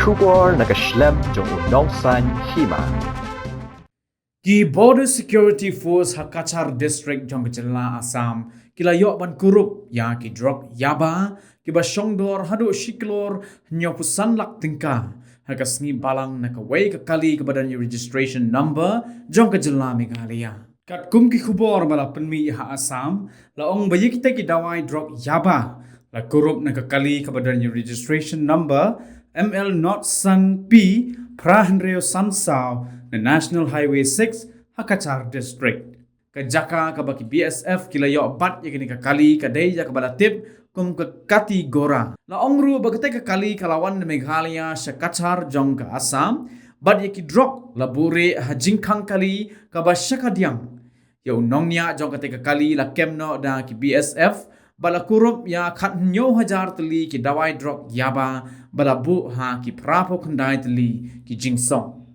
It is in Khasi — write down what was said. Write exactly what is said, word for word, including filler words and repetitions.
Khubor na ka shlem jong u nongsaiñ hima. Ki Border Security Force ha Cachar District jong ka jylla Assam ki la ïoh ban kurup ïa ki drok yaba kiba shongdor haduh shi klur hynñiewphew san lak tyngka ha ka sngi Balang na kawei ka kali kaba don ïa registration number jong ka jylla Meghalaya. Katkum ki khubor ba la pynmih ha Assam, la ong ba ïa kita ki dawai drok yaba la kurup na ka kali kaba don ïa registration number M L not san P phra hynriew san saw na National Highway six ha Cachar District. Ka jaka kaba ki B S F ki la ïoh bat ïa kane ka kali ka dei ïa kaba la tip kum ka Katigora. La ong ruh ba kata ka kali ka la wan na Meghalaya sha Cachar jong ka Assam, bad ïa ki drok la buh rieh ha jingkhang kali kaba shakadiang. Ïa u nongñiah jong kata ka kali la kem noh da ki B S F, bad la kurup ïa khathynñiew hajar tylli ki dawai drok yaba ba la buh ha ki phraphew khyndai tylli ki jingsong.